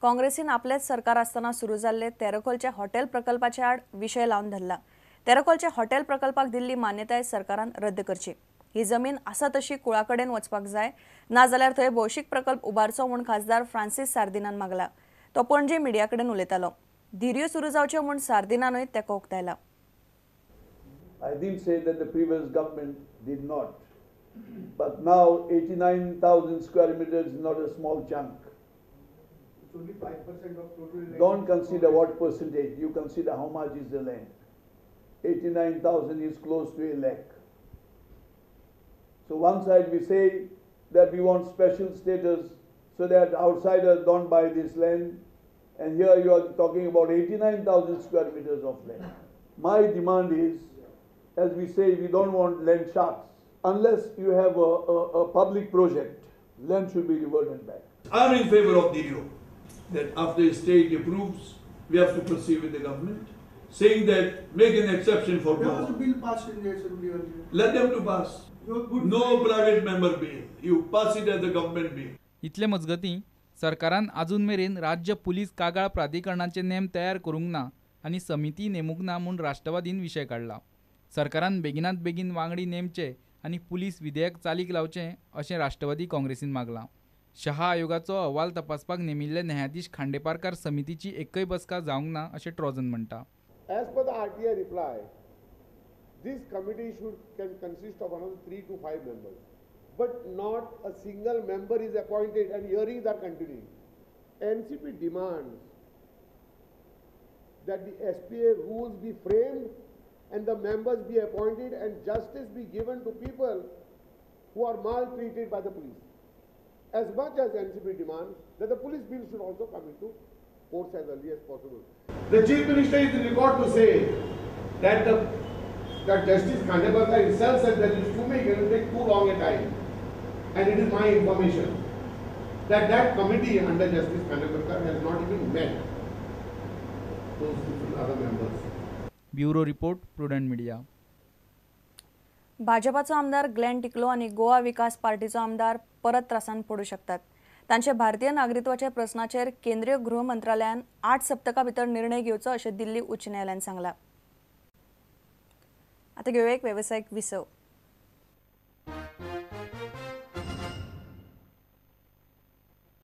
काँग्रेसीन आपलेच सरकार आसतना सुरू जाल्ले तेरेखोलच्या हॉटेल प्रकल्पाच्या आड विशय लावन धरला. तेरेखोलच्या हॉटेल प्रकल्पाक दिल्ली मान्यताय सरकारान रद्द करची. ही जमीन आसा तशी कुळा कडेन वचपाक जाय, नाजाल्यार थंय भौशीक प्रकल्प उबारचो म्हूण खासदार फ्रांसीस सार्दिनान मागला. तो पणजे मिडिया कडेन उलयतालो. धिरयो सुरू जावच्यो म्हूण सार्दिनानूय तेंको उक्तायला. I didn't say that the previous government did not. But now 89,000 square meters is not a small chunk. It's only 5% of total land. Don't consider what percentage, you consider how much is the land. 89,000 is close to a lakh. So one side we say that we want special status so that outsiders don't buy this land, and here you are talking about 89,000 square meters of land. My demand is, as we say, we don't want land sharks. Unless you have a public project, land should be reverted back. I am in favor of Dhirio, that after the state approves, we have to proceed with the government, saying that make an exception for There was Goa. a bill passed in the assembly earlier. Let them to pass. Your good No private member bill. You pass it as a government bill. इतले मजगतीं सरकारान आजून मेरेन राज्य police कागाळ प्राधिकरणाचे नेम तयार करूंक ना आनी समिती नेमूंक ना म्हूण राष्ट्रवादीन विशय काडला. सरकारान बेगिनात बेगीन वांगडी नेमचे आनी पुलीस विधेयक चालीक लावचें अशें राष्ट्रवादी काँग्रेसीन मागलां. शहा आयोगाचो अहवाल तपासपाक नेमिल्ले न्यायाधीश खांडेपारकार समितीची एकय बसका जावंक ना अशें ट्रॉजन म्हणटा. As per the RTI reply, this committee can consist of another 3 to 5 members, but not a single member is appointed and hearings are continuing. NCP demands that the SPA rules be framed and the members be appointed and justice be given to people who are maltreated by the police. As much as NCP demands that the police bill should also come into force as early as possible. The Chief Minister is in record to say that that Justice Khandeparkar himself said that it's too many, it will take too long a time. And it is my information that that committee under Justice Khandeparkar has not even met those different other members. Bureau report, Prudent Media. भाजपाचो आमदार Glenn टिकलो आनी गोवा विकास पार्टीचो आमदार परत त्रासान पडूं शकतात. तांचे भारतीय नागरिकत्वाच्या प्रस्नाचेर केंद्रीय गृह मंत्रालयान 8 सप्तकां भितर निर्णय घेवचो अशें दिल्ली उच्च न्यायालयान सांगलां. आतां घेवया एक वेवसायीक विसव.